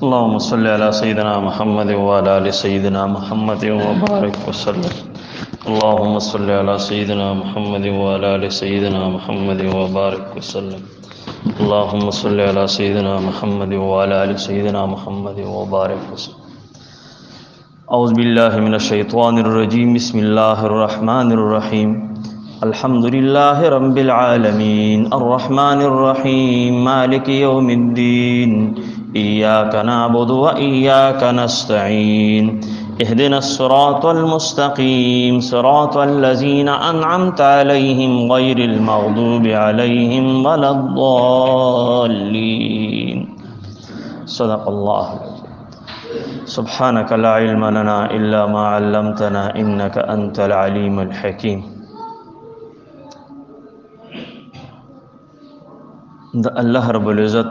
اللهم صل على سيدنا محمد وعلى ال سيدنا محمد وبارك وسلم. اللهم صل على سيدنا محمد وعلى ال سيدنا محمد وبارك وسلم. اللهم صل على سيدنا محمد وعلى ال سيدنا محمد وبارك وسلم. أعوذ بالله من الشيطان الرجيم. بسم الله الرحمن الرحيم. الحمد لله رب العالمين الرحمن الرحيم مالك يوم الدين إياك نعبد وإياك نستعين اهدنا الصراط المستقيم صراط الذين أنعمت عليهم غير المغضوب عليهم ولا الضالين. صدق الله. سبحانك لا علم لنا إلا ما علمتنا إنك أنت العليم الحكيم. د الله رب العزت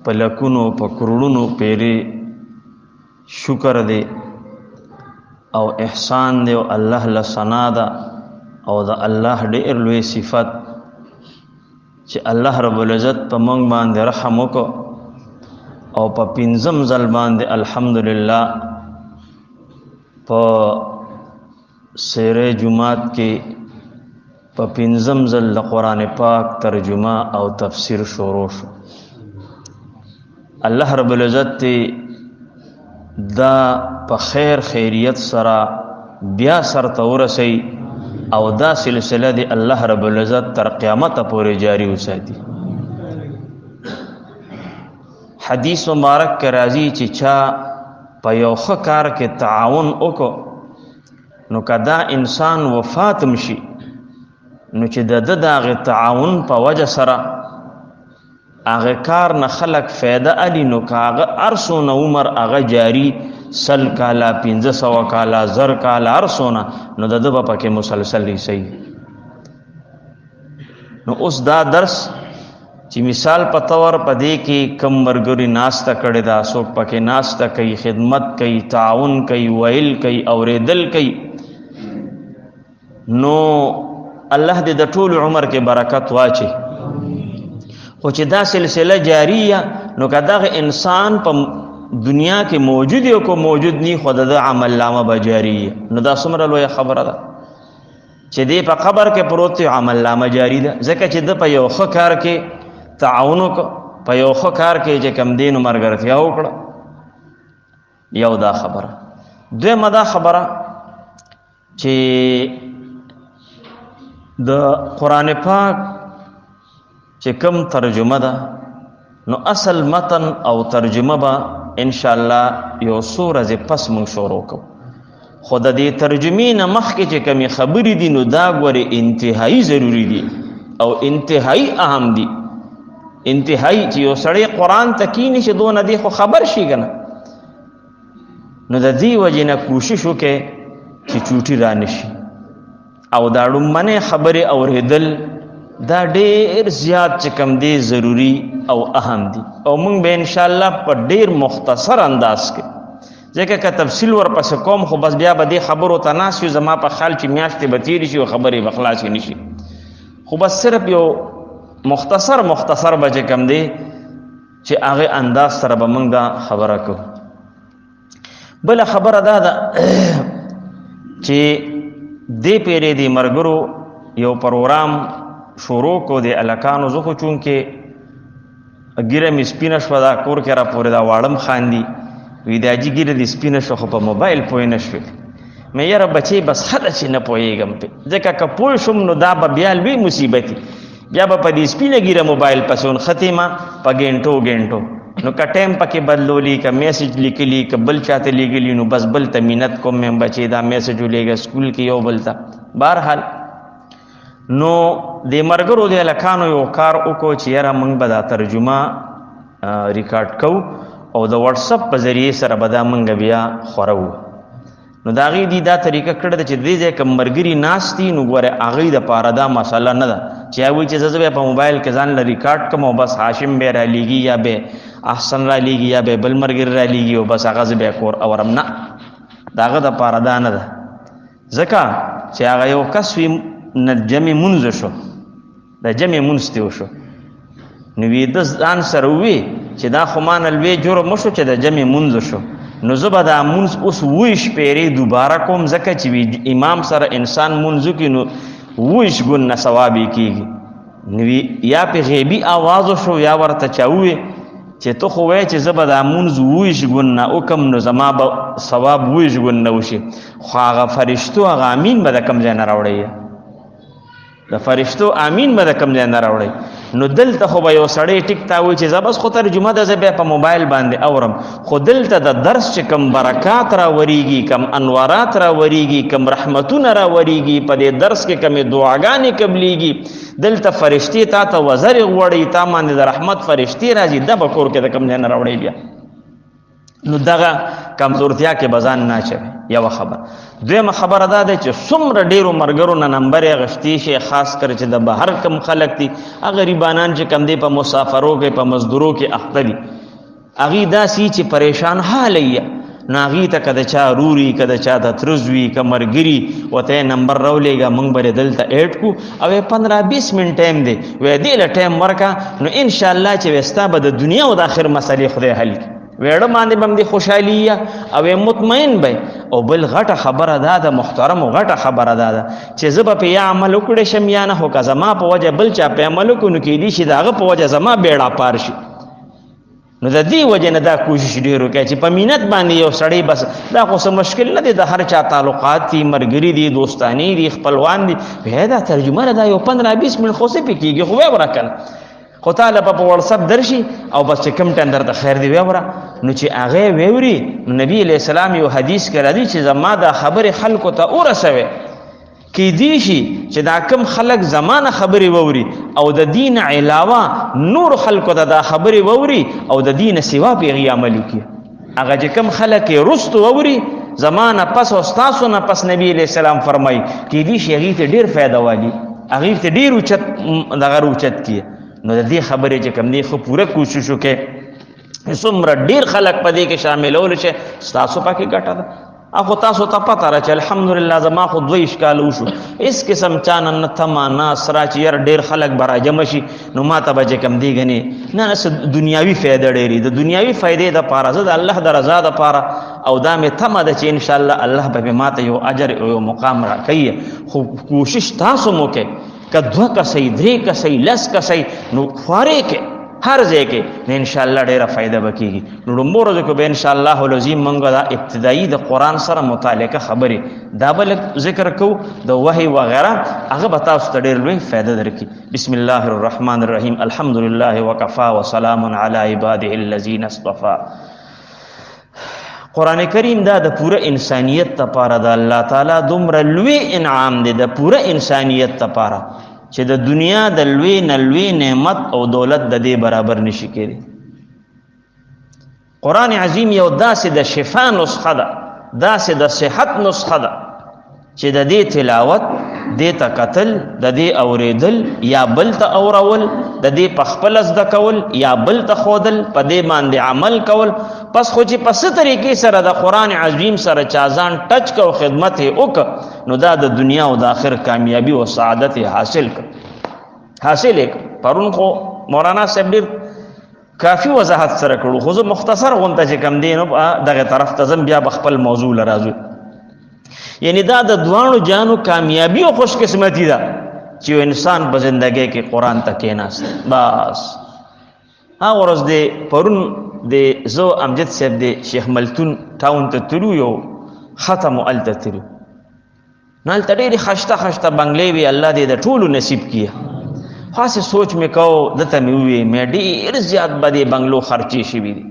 په لکونو په کروڑونو پیرې شکر دی او احسان دی او الله له ثنا ده او د الله ډېر لوی صفت چې الله رب العزت په موږ باندې رحم وکړو او په پنځم ځل باندې الحمدلله په سیره جماعت کې په پنځم ځل د قرآن پاک ترجمه او تفسیر شروع شو. الله رب العزت ته دا په خیر خیریت سره بیا سر ته ورسي او دا سلسله دی الله رب العزت تر قیامت پورې جاری وساتي. حدیث مبارک کې راځي چې چا په یو ښه کار کې تعاون وکړو نو که دا انسان وفات مشي نو چې د ده د هغې تعاون په وجه سره هغه کار نه خلک فایده الی نو که هغه هر څونه عمر هغه جاری 100 کاله 500 کاله 1000 کاله هر څونه نو د ده به پکې مسلسل حصه. نو اوس دا درس چې مثال په تور په دې کې کم مرګري ناسته کړې ده، څوک پکې ناسته کوي، خدمت کوي، تعاون کوي، ویل کوي، اورېدل کوي، نو الله دې د ټول عمر کې برکت واچي. خو چې دا سلسله جاریه نو که دغه انسان په دنیا کې موجود یو کو موجود نی خو د عمل نامه به جاری. نو دا څومره لویه خبره ده چې دی په قبر کې پروت دی عمل نامه جاری ده، ځکه چې ده په یو ښه کار کې تعاون وکړ، په یو ښه کار کې چې کم دی نو ملګرتیا وکړه. یو دا خبره. دویمه دا خبره چې د قرآن پاک چې کم ترجمه ده نو اصل متن او ترجمه به ان شاء الله یو څو ورځې پس موږ شروع کوو. خو د دې ترجمې نه مخکې چې کمې خبرې دي نو دا ګورې انتهایی ضروري دي او انتهایی اهم دي. انتهایی چې یو سړی قرآن ته کیني چې دونه دی خو خبر شي که نه، نو د دې وجې نه کوشش وکړئ چې چوټي را نشي او دا ړومبنۍ خبرې اورېدل دا ډېر زیات چې کم دی ضروري او اهم دي. او موږ به انشاءالله په ډېر مختصر انداز کې، ځکه که تفصیل ورپسې کوم خو بس بیا به دې خبرو ته ناست یو، زما په خیال چې میاشتې به تېرې شي او خبرې به خلاصې نه شي. خو بس صرف یو مختصر مختصر به چې کم دی چې هغې انداز سره به موږ دا خبره کوو. بله خبره دا ده چې دې پیرې دې مرګرو یو پروګرام شروع کو د الکانو. زه خو چونکې ګیره مې سپینه شوه دا کور کې را پورې دا واړم خاندي وی دا جي ګیره دې سپینه شوه خو په موبایل پوه نه شوې. مې یاره بچې بس ښه ده چې نه پوهېږم پې، ځکه که پوه شوم نو دا به بیا لوی مصیبت وي، بیا به په دې سپینه ګیره موبایل پسې ونښتې ما په ګنټو ګنټو. نو که ټایم پکې بدلولی، که میسج لیکلی، که بل چاته لیږلی، نو بس بل ته مینت کوم مې بچې دا میسج ولیږه سکول کې یو بل ته. بهرحال نو د مرګرو د هلکانو یو کار وکړو چې یاره موږ به دا ترجمه ریکارډ کوو او د واتساپ په ذریعه سره به دا موږ بیا خورو. نو د هغې دی دا طریقه کړې ده چې دې ځای که مرګري ناست دي نو ګوره هغوی دپاره دا مسله نه ده چې هغوی چې زه به په موبایل کې ځان له ریکارډ کړم او بس هاشم به رالیږي یا به احسن رالیږي یا به بل مرګري رالیږي او بس هغه زه بیا کور اورم. نه، د هغه دپاره دا نه ده، ځکه چې هغه یو کس وي نه جمع مونځ شو، د جمع مونځ ته وشو، نو وی د ځان سره وی چې دا خو ما نه لوی جرم وشو چې د جمع مونځ شو، نو زه به دا مونځ اوس ویش پیرې دوباره کوم، ځکه چې امام سره انسان مونځ وکړي نو ویش ګون نه ثواب یې کېږي. نو یا په غیبي اواز شو یا ورته چا ووې چې ته خو وایې چې زه به دا مونځ ویش ګون نه وکړم نو زما به ثواب ویش ګون نه وشي، خو هغه فرشتو هغه امین به د کوم ځای نه راوړی؟ د فرشتو امین به د کوم ځای نه راوړی؟ نو دلته خو به یو سړی ټیک تا وایي چې زه بس خو ترجمه ده، زه بیا په موبایل باندې اورم، خو دلته د درس چې کوم برکات راورېږي، کوم انوارات راورېږي، کوم رحمتونه راورېږي، په دې درس کې کومې دعاګانې قبلېږي، دلته فرشتې تا ته وزرې غوړي، تا باندې د رحمت فرشتې راځي، دا به کور کې د کوم ځای نه راوړی بیا؟ نو دغه کمزورتیا کې بزان نه اچوي. یوه خبره. دویمه خبره دا ده چې څومره ډېرو ملګرو نه نمبر یې غشتې شي، خاص کر چې د بهر کم خلک دي، هغه غریبانان چې کم دی په مسافرو کې په مزدورو کې اخته دي، هغوی داسې چې پریشان حاله یې، نو هغوی ته که د چا روري، که د چا د تره زوی، که ملګري ورته یې نمبر راولېږه، موږ به یې دلته ایډ کړو او یې 15-20 منټ ټایم دی، وایي دې له ټایم ورکړه، نو انشاءالله چې وایي ستا به د دنیا او د آخر مسئلې خدای حل کړي، ویړه باندې بم دې خوشحالي او مطمئن به. او بل غټه خبره دا ده محترم، غټه خبره دا ده چې زه به په یا عمل وکړی شم یا نه، خو که زما په وجه بل چا په عمل وکړو نو کېدی شي د هغه په وجه زما بیړه پار شي. نو د دې وجې نه دا کوشش ډېر وکړي چې په مینت باندې یو سړی بس دا خو څه مشکل نه دی، د هر چا تعلقات دي، ملګري دي، دوستاني دي، خپلوان دي، بیا دا ترجمه ده، دا یو 15-20 منټ خو څه پې کېږي، خو ویې وره که نه، خو تا له په وټساپ درشي او بس چې کوم ټایم درته خیر دی ویوره. نو چې هغه ویوري نو نبی علیه السلام یو حدیث کې راځي چې زما دا خبرې خلکو ته ورسوي، کیدی شي چې دا کم خلک زمانه خبرې ووري او د دین علاوه نور خلکو ته دا خبرې ووري او د دین سوا پې هغوی عمل وکړي، هغه چې کم خلک یې وروستو ووري زمانه پس او ستاسو نه پس، نبی علیه السلام فرمایي کیدی شي هغوی ته ډېر فایده والي، هغوی ته ډېر اوچت دغه اوچت کړي. نو د دې خبرې چې کوم دی خو پوره کوشش وکړئ څومره ډېر خلک په دې کې شاملول شي، ستاسو پکې ګټه ده. اخو تاسو ته پته را چې الحمدلله زما خو 22 کاله وشو، هېڅ قسم چا نه نه تمه نه سره چې یار ډېر خلک به راجمع شي نو ما ته به چې کوم دی ګنې نه نه څه دنیاوي فایده ډېرې، د دنیاوي فایدې دپاره زه د الله د رضا دپاره او دا مې تمه ده چې انشاءالله الله به مې ما ته یو اجر او یو مقام راکوي. خو کوشش تاسو مو کوئ که 2 کسئ، 3 کسئ، 10 کسئ، نو خوارې کوئ هر ځای کې، نو انشاءالله ډېره فایده به کېږي. نو لومړو ورځو کې به انشاءالله العظیم موږ دا ابتدایي د قرآن سره متعلقه خبرې دا به لږ ذکر کوو، د وحی وغیره، هغه به تاسو ته ډېر لوی فایده درکړي. بسم الله الرحمن الرحیم، الحمد لله وکفا وسلام علی عباده الذین اصطفی. قرآن کریم دا د پوره انسانیت لپاره د الله تعالی دومره لوی انعام دی، د پوره انسانیت لپاره چې د دنیا د لوی نه لوی نعمت او دولت د دې برابر نشي کېدی. قرآن عظیم یو داسې د شفا نسخه ده، داسې د صحت نسخه ده چې د دې تلاوت، دې ته کتل، د دې اورېدل یا بل ته اورول، د دې په خپله زده کول یا بل ته ښودل، په دې باندې عمل کول، پس خو چې په څه طریقې سره د قرآن عظیم سره چا ځان ټچ کړ او خدمت یې وکړ، نو دا د دنیا او د آخر کامیابي او سعادت یې حاصل کړ، حاصل یې کړ. پرون خو مولانا صاحب ډېر کافي وضاحت سره کړو، خو زه مختصر غونته چې کم دی نو دغه طرف ته ځم، بیا به خپل موضوع له راځو. یعنی دا د دواړو جانو کامیابی او خوش قسمتی ده چې یو انسان په زندګۍ کې قرآن ته کېناست. بس هغه ورځ دی پرون د زه امجد صاحب د شیخ ملتون ټاون ته تلو، یو ختم هلته تلو، نو هلته ډېرې خشته خشته بنګلې وې، الله دې د ټولو نصیب کړي. خو هسې سوچ مې کو، ده ته مې وویې مې ډېر زیات به دې بنګلو خرچې شوي دي،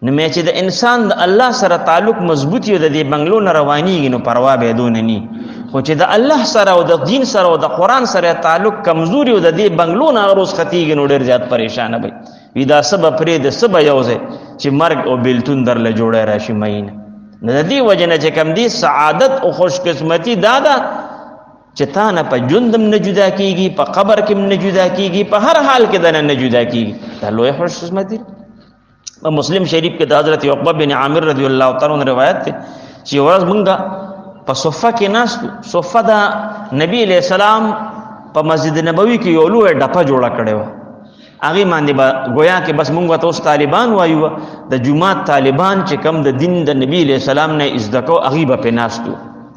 نو مې چې د انسان د الله سره تعلق مضبوط وي د دې بنګلو نه روانېږي نو پروا به یې دونه ني، خو چې د الله سره او د دین سره او د قرآن سره تعلق کمزوري او د دې بنګلو نه هغه روز ختېږي نو ډېر زیات پریشانه به وي. دا څه به پرېږدې، څه به یو ځای چې مرګ او بېلتون درله جوړی راشي مئینه. نو د دې وجې نه چې کوم دی سعادت او خوشقسمتي دا ده چې تا نه په ژوند هم نه جدا کېږي، په قبر کې هم نه جدا کېږي، په هر حال کې دنه نه جدا کېږي، دا لویه خوشقسمتي ده. په مسلم شریف کې د حضرت عقبه بن عامر رضی الله تعالی عنہ روایت دی چې ورځ مونږ په صفه کې ناست، صفه د نبی علیہ السلام په مسجد نبوي کې یو لوی ډپه جوړه کړې وه، هغې باندې به ګویا کې بس مونږ ورته اوس طالبان وایو، د جومات طالبان چې کوم د دین د نبي علیه السلام نه زده کو هغوی به پرې ناست وو،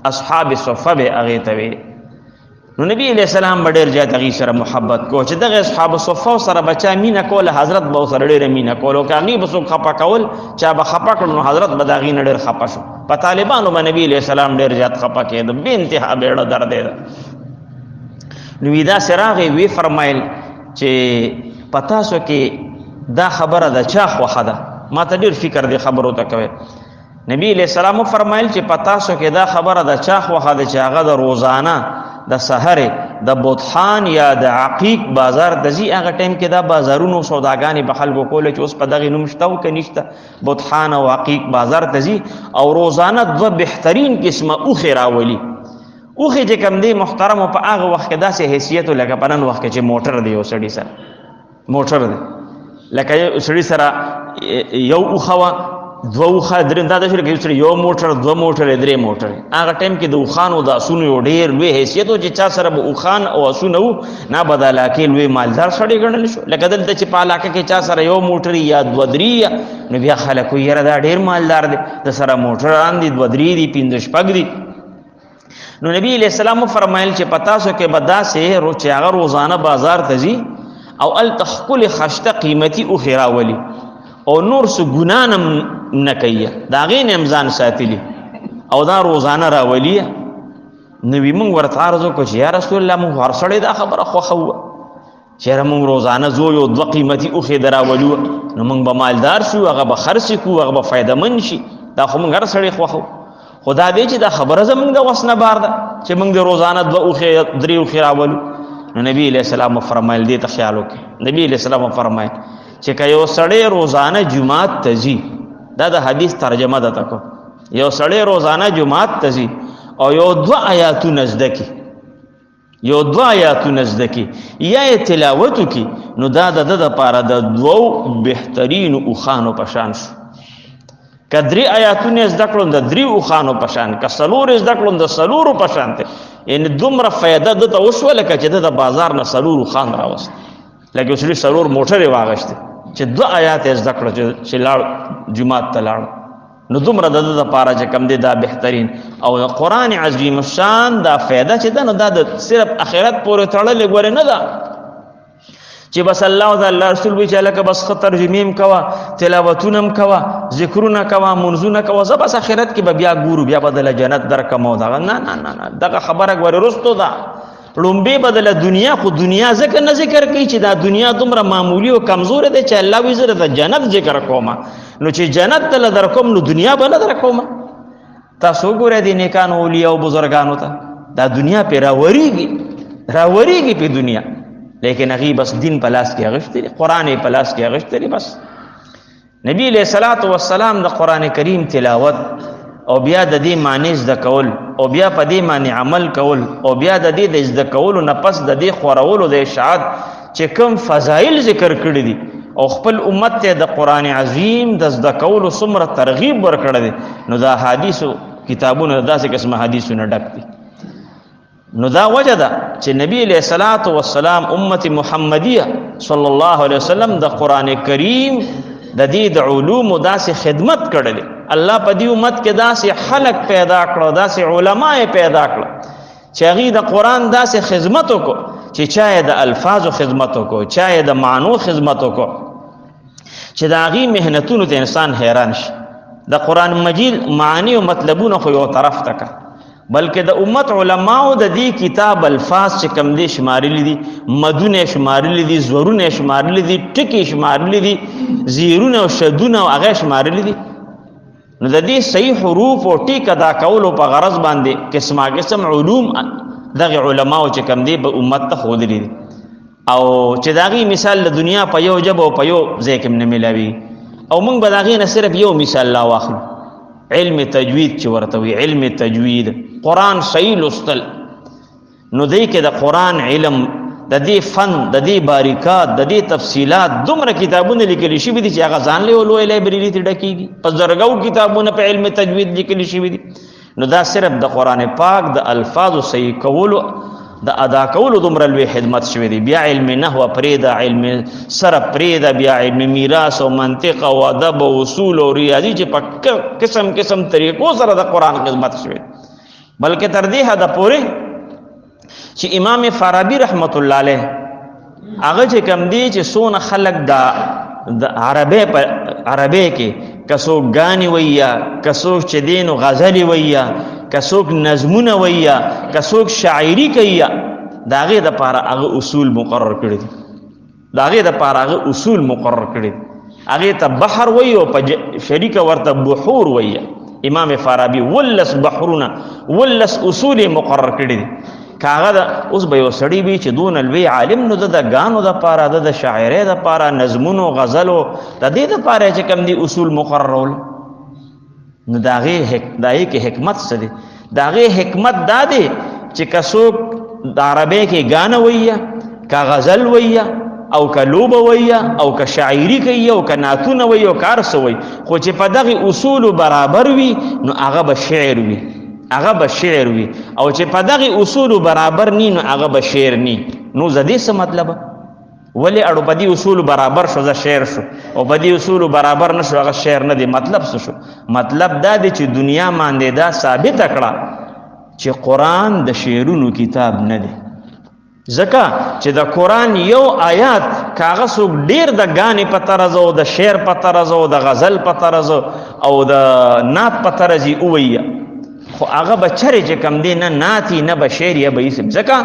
اصحاب صفه به هغې ته ویلې. نو نبی علیه السلام به ډېر زیات هغوی سره محبت کو، چې دغه اصحاب صفه سره به چا مینه کوله حضرت به ورسره ډېره مینه کوله، او که هغوی به څوک خفه کول، چا به خفه کړل، نو حضرت به د هغوی نه ډېر خفه شو. په طالبانو به نبی علیه السلام ډېر زیات خفه کېده، بې انتها به یې دردېده. نو وی داسې راغی، وی فرمایل چې په تاسو کې دا خبره د چا خوښه ده؟ ما ته ډېر فکر دې خبرو ته کوي. نبی علیه السلام فرمایل چې په تاسو کې دا خبره د چا خوښه ده چې هغه د روزانه د سحر د بطحان یا د عقیق بازار ته ځي، هغه ټایم کې دا بازارونو سوداګانې په خلکو کولې چې اوس په دغې نوم شته او که نشته، بطحان او عقیق بازار ته ځي او روزانه دوه بهترین قسمه اوښې راولي. اوښې چې کوم دی محترمو په هغه وخت کې داسې حیثیت لکه په نن وخت کې چې موټر دی، یو سړي سره موټر دی، لکه یو سړي سره یو اوښه وه، دوه اوښه، درې، دا داسې لکه یو سړي یو موټر، دوه موټر، درې موټر. هغه ټایم کې د اوښانو د اسونو یو ډېر لوی حیثیت و چې چا سره به اوښان او اسونه وو، نه به د علاقې لوی مالدار سړی ګڼل شو. لکه دلته چې په علاقه کې چا سره یو موټر یا دوه درې، نو بیا خلک وایي یاره دا ډېر مالدار دی، د سره موټران دي، دوه درې دي، پنځه شپږ دي. نو نبی علیہ السلام فرمایل چې په تاسو کې به داسې چې هغه روزانه بازار ته ځي او هلته ښکلې خشته قیمتي اوښې راولي او نور څه ګناه نه کوي، د هغې نه هم ځان ساتلي او دا روزانه راولي. نو وی موږ ورته عرض وکړو چې یا رسول الله، موږ هر سړی دا خبره خوښوو چېرې موږ روزانه ځو یو دوه قیمتي اوښې دراولو، نو موږ به مالدار شو، هغه به خرڅ کړو، هغه به فایدهمند شي، دا خو موږ هر سړی خوښوو. خو دا دی چې دا خبره زموږ د وس نه بار ده چې موږ د روزانه دوه اوښې درې اوښې راولو. نو نبی علیه السلام وفرمایل، دې ته خیال وکړئ، نبی علیه السلام وفرمایل چې که یو سړی روزانه جومات ته ځي، دا د حدیث ترجمه ده تکو، یو سړی روزانه جومات ته ځي او یو دوه آیاتونه زده کړي، یو دوه آیاتونه زده کړي یا یې تلاوت وکړي، نو دا د ده دپاره د دوو بهترینو اوښانو په شان شو. که درې آیاتونه یې زده کړل د درې اوښانو په شان، که څلور یې زده کړل د څلورو په شان دی. یعنې دومره فایده ده ته وشوه لکه چې ده د بازار نه څلور اوښان راوست، لکه یو سړي څلور موټرې واغېستې چې دوه آیات یې زده کړل چې لاړ جومات ته لاړ، نو دومره د ده دپاره چې کوم دی دا بهترین. او د قرآن عظیم الشان دا فایده چې ده، نو دا د صرف آخرت پورې تړلې ګورې نه ده چې بس الله او د الله رسول وایي چې هلکه بس ښه ترجمې هم کوه، تلاوتونه هم کوه، ذکرونه کوه، منځونه کوه، زه بس آخرت کې به بیا ګورو، بیا به دله جنت درکړم. او دغه نه نه نه نه، دغه خبره ګورې وروستو ده. ړومبی به دله دنیا، خو دنیا ځکه نه ذکر کوي چې دا دنیا دومره معمولی او کمزورې ده چې الله وایي زه درته جنت ذکر کوم، نو چې جنت دله درکوم نو دنیا به نه درکوم. تاسو وګورئ دې نیکانو اولیاء او بزرګانو ته دا دنیا پرې راورېږي، راورېږي پې دنیا، لیکن هغوی بس دین په لاس کې اخیستی دی، قرآن یې په لاس کې اخیستی دی. بس نبی علیہ الصلوۃ والسلام د قرآن کریم تلاوت او بیا د دې معنی زده کول او بیا په دې معنی عمل کول او بیا د دې د زده کولو نه پس د دې خورولو د اشاعت چې کوم فضایل ذکر کړی دي او خپل امت ته د قرآن عظیم د زده کولو څومره ترغیب ورکړی دی، نو دا حدیثو کتابونه داسې قسمه حدیثونه ډک دي. نو دا وجه ده چې نبی علیہ الصلوۃ والسلام امت محمدیه صلی الله علیه وسلم د قرآن کریم د دې د علومو داسې خدمت کړل. الله په دې امت کې داسې خلق پیدا کړو، داسې علما یې پیدا کړو چې هغوی د قرآن داسې خدمت وکړو چې چا یې د الفاظو خدمت وکړو، چا یې د معنو خدمت وکړو، چې د هغې محنتونو ته انسان حیران شي. د قرآن مجید معانی او مطلبونه خو یو طرف ته که، بلکې د امت علماو د دې کتاب الفاظ چې کم دي شمارلي دي، مدونه شمارلي دي، زورونه شمارلي دي، ټکي شمارلي دي، زیرونه او شدونه او هغه شمارلي دي. نو د دې صحیح حروف او ټیک ادا کولو په غرض باندې قسمه قسم علوم دغه علماو چې کم دي په امت ته ښودلي دي، او چې د هغې مثال د دنیا په یو ژبه او په یو ځای کې هم نه میلاوي. او موږ به د هغې نه صرف یو مثال لا واخلو، علم تجوید چې ورته وي، علم تجوید، قرآن صحیح لوستل. نو دی کې د قرآن علم، د دې فن، د دې باریکات، د دې تفصیلات دومره کتابونه لیکل شوي دي چې هغه ځان له یو لوی لایبرېري ته ډکېږي، په زرګاو کتابونه په علم تجوید لیکل شوي دي. نو دا صرف د قرآن پاک د الفاظو صحیح کولو د ادا کولو دومره لوی خدمت شوی دی. بیا علم نحو پرېږده، علم صرف پرېږده، بیا علم میراث او منطق او ادب او اصول او ریاضي چې په قسم قسم طریقو سره د قرآن خدمت شوی. بلکې تر دې حده پورې چې امام فارابي رحمت الله علیه هغه چې کم دی چې څونه خلک د عربی په عربی کې که څوک ګانې وایي، که څوک چې دی نو غزلې وایي، که څوک نظمونه وایي، که څوک شاعري کوي، د هغې دپاره هغه اصول مقرر کړي دي. د هغې دپاره هغه اصول مقرر کړي دي. هغې ته بحر وایي او په شریکه ورته بحور وایي. امام فارابي ولس بحرونه، ولس اصول یې مقرر کړي دي. که هغه د اوس به یو سړی وي چې دونه لوی عالم، نو د ګانو دپاره، د شاعرۍ دپاره، نظمونو، غزلو، د دې دپاره چې کوم دي اصول مقررول، نو د هغې د هغې کې حکمت څه دی؟ د هغې حکمت دا دی چې که څوک د عربۍ کې ګانه وایي، که غزل وایي، او که لوبه وایي، او که شاعري کوي، او که نعتونه وایي، او که هر څه وایي، خو چې په دغې اصولو برابر وي نو هغه به شعر وي، هغه به شعر وي، او چې په دغې اصولو برابر نی نو هغه به شعر نی. نو زه دې څه مطلب؟ ولې اړو په دې اصولو برابر شو زه شعر شو، او په دې اصولو برابر نه شو هغه شعر نه دی. مطلب څه شو؟ مطلب دا دی چې دنیا باندې دا ثابته کړه چې قرآن د شعرونو کتاب نه دی. ځکه چې د قرآن یو آیات کاغه څوک ډیر د ګانې په طرز او د شعر په طرز او د غزل په طرز او د نعت په طرز یې ووایي، خو هغه به چرې چې کم دی نه نعتي نه به شعر یا به یې، ځکه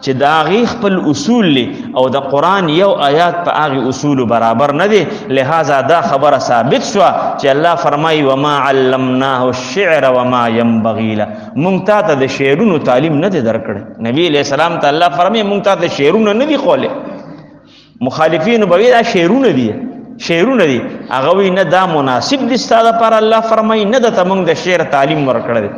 چې د هغې خپل اصول دی او د قرآن یو آیات په هغې اصولو برابر نه دی. لهذا دا خبره ثابت شوه چې الله فرمایي وما علمناه الشعر وما ينبغي له، مونږ تا ته د شعرونو تعلیم نه دی درکړی. نبی علیہ السلام ته الله فرمایي مونږ تا ته شعرونه نه دي ښوولی. مخالفینو به وي دا شعرونه دي، شعرونه دي، هغه وایي نه دا مناسب دي ستا دپاره. الله فرمایي نه درته مونږ د شعر تعلیم ورکړی دی.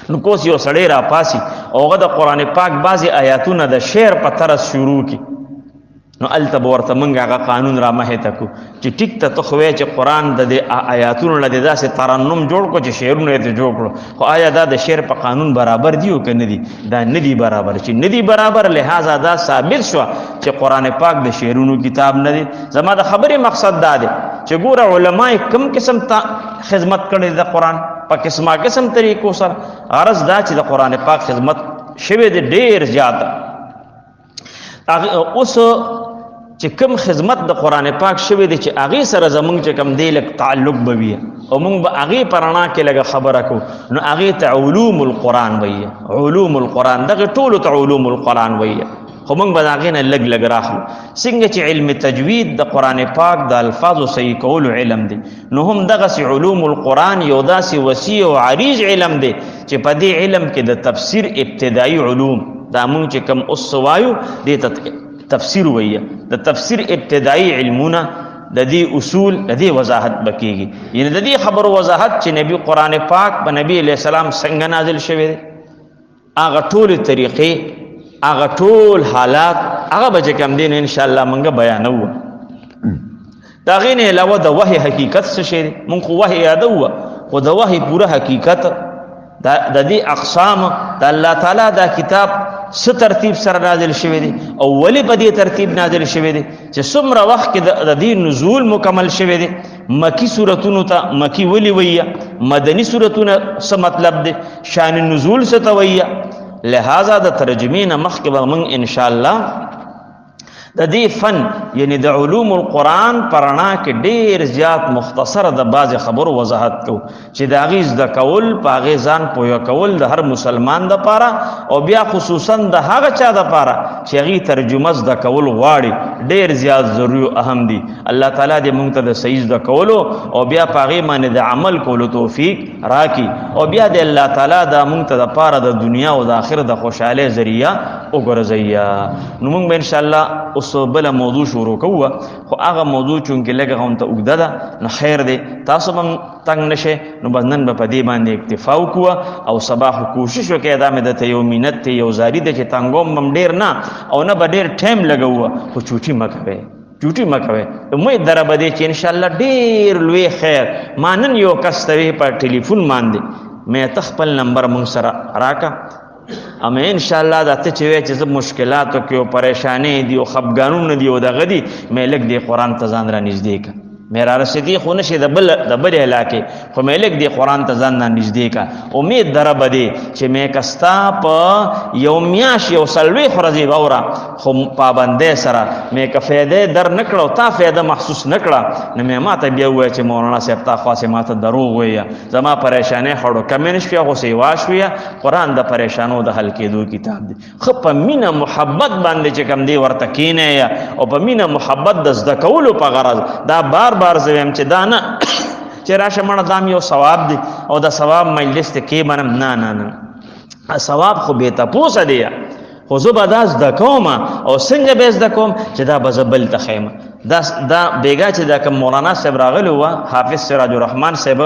نو کوس یو سړی را پاسي او هغه د قرآن پاک بعضې آیاتونه د شعر په طرز شروع کړي، نو هلته به ورته موږ هغه قانون را مخې ته کړو چې ټیک ته ته خو وایې چې قرآن د دې آیاتونو له دې داسې ترنم جوړ کړو چې شعرونه یې ترې جوړ کړو، خو آیا دا د شعر په قانون برابر دي او که نه دي؟ دا نه دي برابر. چې نه دي برابر، لهذا دا ثابت شوه چې قرآن پاک د شعرونو کتاب نه دی. زما د خبرې مقصد دا دی چې ګوره علما یې کوم قسم ته خدمت کړی د قرآن په قسمه قسم طریقو سره. غرض دا چې د قرآن پاک خدمت شوی دی ډېر زیات. اوس چې کوم خدمت د قرآن پاک شوی دی چې هغې سره زمونږ چې کوم دی لږ تعلق به وي او مونږ به هغې په رڼا کې لږه خبره کوو، نو هغې ته علوم القرآن وایي. علوم القرآن دغه ټولو ته علوم القرآن وایي، خو مونږ به د هغې نه لږ لږ راخلو. څنګه چې علم تجوید د قرآن پاک د الفاظو صحیح کولو علم دی، نو هم دغسې علوم القرآن یو داسې وسیع او عریض علم دی چې په دې علم کې د تفسیر ابتدایي علوم، دا مونږ چې کوم اوس څه وایو دې ته تفسیر وایي، د تفسیر ابتدایي علمونه د دې اصول د دې وضاحت به کېږي. یعنې د دې خبرو وضاحت چې نبی قرآن پاک په نبی علیه السلام څنګه نازل شوی دی، هغه ټولې طریقې، هغه ټول حالات، هغه به چې کوم دی نو انشاءالله موږ بیانوو. د هغې نه علاوه د وحي حقیقت څه شی دی، موږ خو وحي یادوو، خو د وحي پوره حقیقت، د دې اقسام، د الله تعالی دا کتاب څه ترتیب سره نازل شوی دی او ولې په دې ترتیب نازل شوی دی، چې څومره وخت کې د دې نزول مکمل شوی دی. مکی سورتونو ته مکی ولې وایي، مدني سورتونه څه مطلب دی، شان نزول څه ته وایي. لہذا د ترجمې نه مخکې به موږ انشاءالله د دې فن یعنی د علوم القرآن پرانا کې ډیر زیات مختصر د بعض خبرو وضاحت کو چې د هغې زده کول، په هغې ځان پوهه کول د هر مسلمان د پاره، او بیا خصوصا د هغه چا د پاره چې هغې ترجمه زده کول غواړي، ډیر زیات ضروري او اهم دي. الله تعالی دې مونږ ته د صحیح زده کولو او بیا په هغې باندې د عمل کولو توفیق راکړي، او بیا دې الله تعالی دا مونږ ته د پاره د دنیا او د آخرت د خوشحالۍ ذریعہ وګرځوي. نو مونږ به انشاءالله اوس بله موضوع شروع کوو، خو هغه موضوع چونکې لږه غونته اوږده ده، نو خیر دی تاسو به هم تنګ نه شئ، نو بس نن به په دې باندې اکتفا وکړو او سبا خو کوشش وکړئ. دا مې درته یو منت دی، یو زاري دی چې تنګوم به هم ډېر نه او نه به ډېر ټایم لګوو، خو چوټي مه کوئ، چوټي مه کوئ. امید دره به دی چې انشاءالله ډېر لوی خیر. ما نن یو کس ته وی په ټلیفون باندې، مې ته خپل نمبر مونږ سره راکړه. اما ان شاء الله دا ته چې وایې چې زه مشکلاتو کې او پریشانې دي او خفګانونه دي او دغه دي، مې لږ دې قرآن ته ځان را نږدې کړه. مې را رسېدې خو نه شي د بل د بلې علاقې، خو مې لږ دې قرآن ته ځان را نږدې کړه. امید د ربه دی چې مې که ستا په یو میاشت یو 40 ورځې واوره، خو پابندۍ سره مې که فایده در نه کړه او تا فایده محسوس نه کړه، نو مې ما ته بیا ووایه چې مولانا صاحب تا خو هسې ما ته دروغ ووایه، زما پریشانۍ خړو کمې نه شوې، خو سیوا شوې. قرآن د پریشانو د حل کېدو کتاب دی. ښه په مینه محبت باندې چې کوم دی ورته کښېنی او په مینه محبت د زده کولو په غرض دا بار بار زه وایم چې دا نه چې راشه مړه دا هم یو ثواب دی او د ثواب مجلس ته کښېنم، نه نه نه، ثواب خو بې تپوسه دی، خو زه به دا زده کوم او څنګه به یې زده کوم چې دا به زه بل ته ښیم. دا دا بیګا چې دا کوم مولانا صاحب راغلی وه، حافظ سراج الرحمن صاحب،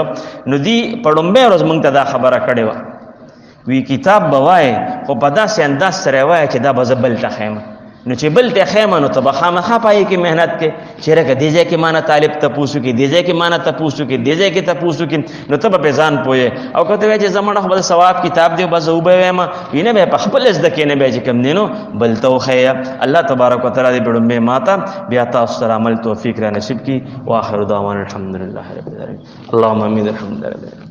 نو دی په ړومبۍ ورځ موږ ته دا خبره کړې وه، وی کتاب به وایې خو په داسې انداز سره وایې چې دا به زه بل ته ښیم. نو چې بل ته ښیم نو ته به خامخا په هغې کې محنت کې چې لکه دې ځای کې ما نه طالب تپوس وکړي، دې ځای کې ما نه تپوس وکړي، دې ځای کې تپوس وکړي، نو ته به پرې ځان پوهې. او که ته وایې چې زما نه خو بل ثواب کتاب دی بس زه وبه وایم، وي نه به په خپله زده کې نه بیا چې کوم دی نو بل ته وښیه. الله تبارک وتعالی دې بړومبې ماته بیا تاسو سره عمل توفیق را نصیب کړي. واخر دعوانا الحمدلله رب العالمین. اللهم امین. الحمد لله.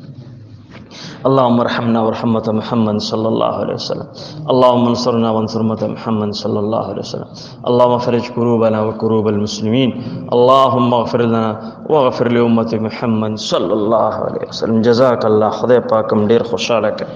اللهم ارحمنا وارحم امة محمد صلى الله عليه وسلم. اللهم انصرنا وانصر امة محمد صلى الله عليه وسلم. اللهم فرج كروبنا وكروب المسلمين. اللهم اغفر لنا واغفر لأمة محمد صلى الله عليه وسلم. جزاك الله. خدای پاکم ډیر خوشاله کړه.